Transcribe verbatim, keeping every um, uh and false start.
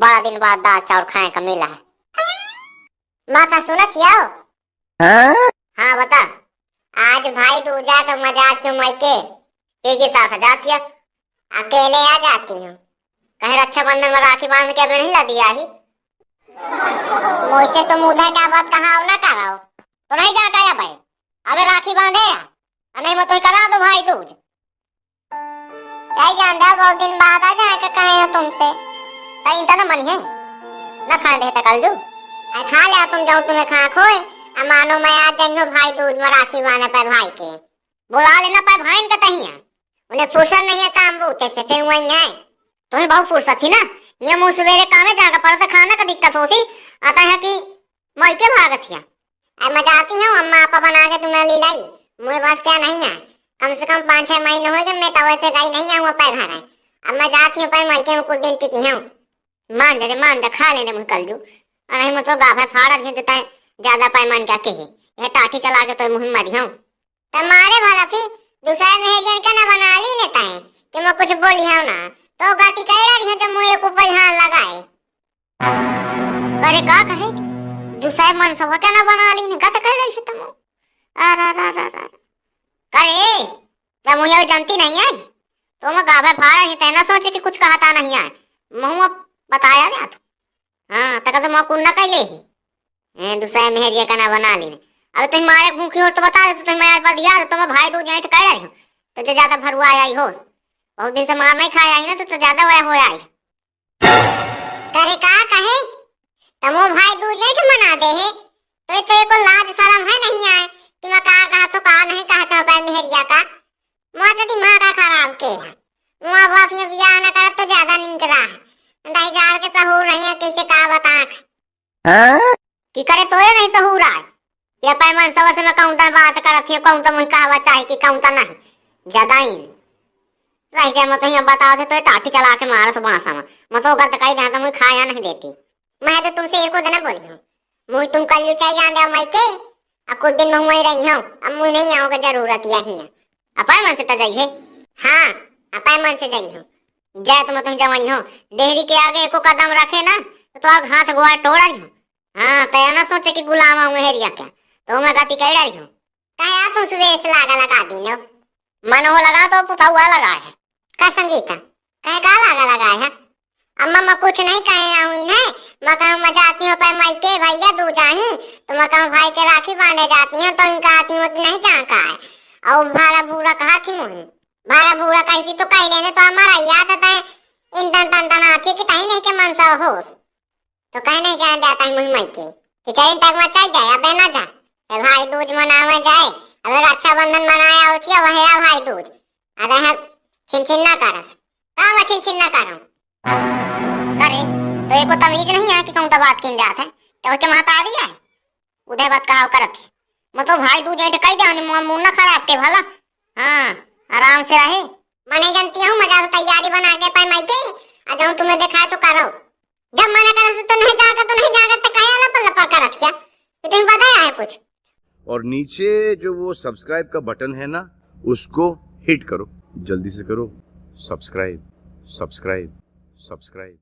बड़ा दिन बाद दाल चाउर खाए का मिला है। माँ का सुनत हियो? हाँ? हाँ, बता। आज भाई दूज है तो मैं जात हूँ मायके। के के साथ जात हियो? अकेले आ जाती हूँ। कहे रक्षाबंधन में राखी बांध के अबे नहीं ला दिया ही। मोसे तुम उधर का बात कहा ना करो। तो नहीं जा गया भाई। अबे राखी बांधे या। आ नहीं मैं तो करा दो भाई दूज। जाई जान दे, बहुत दिन बाद आ जाए के कहे हो तुमसे। तई इनका न मनी है। न खाए दे त कल जू। आ खा ले तुम, जाओ तुम्हें खा खोए। आ मानो मैं आ जाइयो भाई दूज में राखी बांधे पे भाई के। बुला लेना पे भाई इनका तहिया। उन्हें फुर्सत नहीं है काम बूते से, फिर वहीं आए। तुम्हें बहुत फुर्सत थी ना। ये मुँह सवेरे कामे जाकर पड़ता खाना का दिक्कत होती। आता है कि मायके भागत हिया। अब मैं जाती हूँ, अम्मा आपा बना के तुम्हें ले लाई। मुझे बस क्या नहीं है, कम से कम पाँच छह महीने हो गए, मैं तवे से गई नहीं हूँ अपने घर है। अब मैं जाती हूँ, पर मायके में कुछ दिन टिकी हूँ। मान जा रे, मान जा, खा लेने मुँह कल जू। आ नहीं, मैं तो गाफे फाड़ा रही हूँ, तो तय ज्यादा पैमान क्या कहे। यह टाठी चला के तो मुँह मरी हूँ। त मारे भला फिर दूसरा मेहरियन के ना बना ली ने तय, कि मैं कुछ बोली हूँ ना, तो गलती कर रही हूँ, जो मुँह एक ऊपर हाथ लगाए। करे का कहे? दूसरे मनसवा के ना बना ली ने, गत कर रही है तुम। अरे, अरे, अरे, अरे। करे, जब मुझे जानती नहीं है, तो मैं गाभे फाड़ा ही, तैना सोचे कि कुछ कहता नहीं है। मुँह बताया गया तो। हाँ, तक तो मैं कुन्ना कह ले ही। ए, दूसरे मेहरिया का ना बना ली ने। अब तुम मारे भूखी हो तो बता दे, तो तुम मैं आज बदिया दे, तो मैं भाई दूज जाए तो कह रही हूँ। तो जो ज्यादा भरुआ आई हो, बहुत दिन से मार नहीं खाया ही ना, तो, तो ज्यादा वह हो आई। करे का कहे? तमो भाई दूज लेट मना दे है, तो, तो एको लाज शरम है नहीं आए कि मैं का कहा तो का नहीं कहा तो अपने मेहरिया का। मोर तो दिमाग का खराब के है। मुआ बाप ये बियाह ना करत तो ज्यादा नीक रहा है। दही जार के सहूर नहीं है, कैसे का बता। हाँ? कि करे तोरे नहीं सहूर आए। ये पैमान सब से मैं कहूँ तो बात करत है, कहूँ तो मुझे कहवा चाहे कि कहूँ तो नहीं। ज्यादा ही। रह जाए, मैं तो यहाँ बताओ थे, तो ये टाठी चला के मारत बांसा में। मैं तो गलत कही जाता, मुझे खाया नहीं देती। मैं तो तुमसे एको दिन बोली हूँ। मुझे तुम कल चल जान दे मायके, आ कुछ दिन में वहीं रही हूँ। अब मुझे नहीं आओगे जरूरत यही है। अपाय मन से तो जाई है? हाँ, अपाय मन से जाई हूँ। जाए तो मैं तुम जवाई हूँ। डेहरी के आगे एको कदम रखे ना, तो, तो आग हाथ गोड़ तोड़ रही हूँ। हाँ, तया ना सोचे कि गुलाम आऊँ मेहरिया क्या। तो मैं गति कह रही हूँ। कहे आ तुम सुबह से लागा लगा दीनो। मन हो लगा तो पुतौआ लगा है। का संगीता? कहे का लागा लगा है? अम्मा, मैं कुछ नहीं कहे आऊँ इन्हें। मैं कहूँ मैं जाती हूँ पर मायके भैया दूज आही, तो मैं कहूँ भाई के राखी बांधे जाती हूँ, तो इनका आती हूँ कि नहीं जान का है। और भाड़ा भूड़ा कहा थी मुही। भाड़ा भूड़ा कैसी तो कह लेने तो हमारा याद आता है। इन तन तन तन आती कि तही नहीं के मन सा होश। तो कहे नहीं जान जाता है मुही मायके। कि चल तक मैं चल जाए, अबे ना जा। ए भाई दूज मनावे जाए, अबे रक्षाबंधन मनाया होती है, वह है भाई दूज। अरे हम छिन छिन ना करस। का मैं छिन छिन ना करूँ? करे, तो एको तमीज नहीं है कि कौन सा बात किन जात है? तो के महतारी है? उदय बात कहा करत ही। मैं तो भाई दूज ऐठ कह दे, मुंह, मुंह ना खराब के भला। हाँ, आराम से रहे। मैं नहीं जानती हूँ, मजा से तैयारी बना के पाए मायके, आ जाऊँ तुम्हें दिखाए तो करो। जब मना करत तो नहीं जाकर, तो नहीं जाकर, तो काहे लपर लपर करत क्या? कि तुम्हें पता है कुछ? और नीचे जो वो subscribe का button है ना, उसको hit करो, जल्दी से करो subscribe, subscribe, subscribe।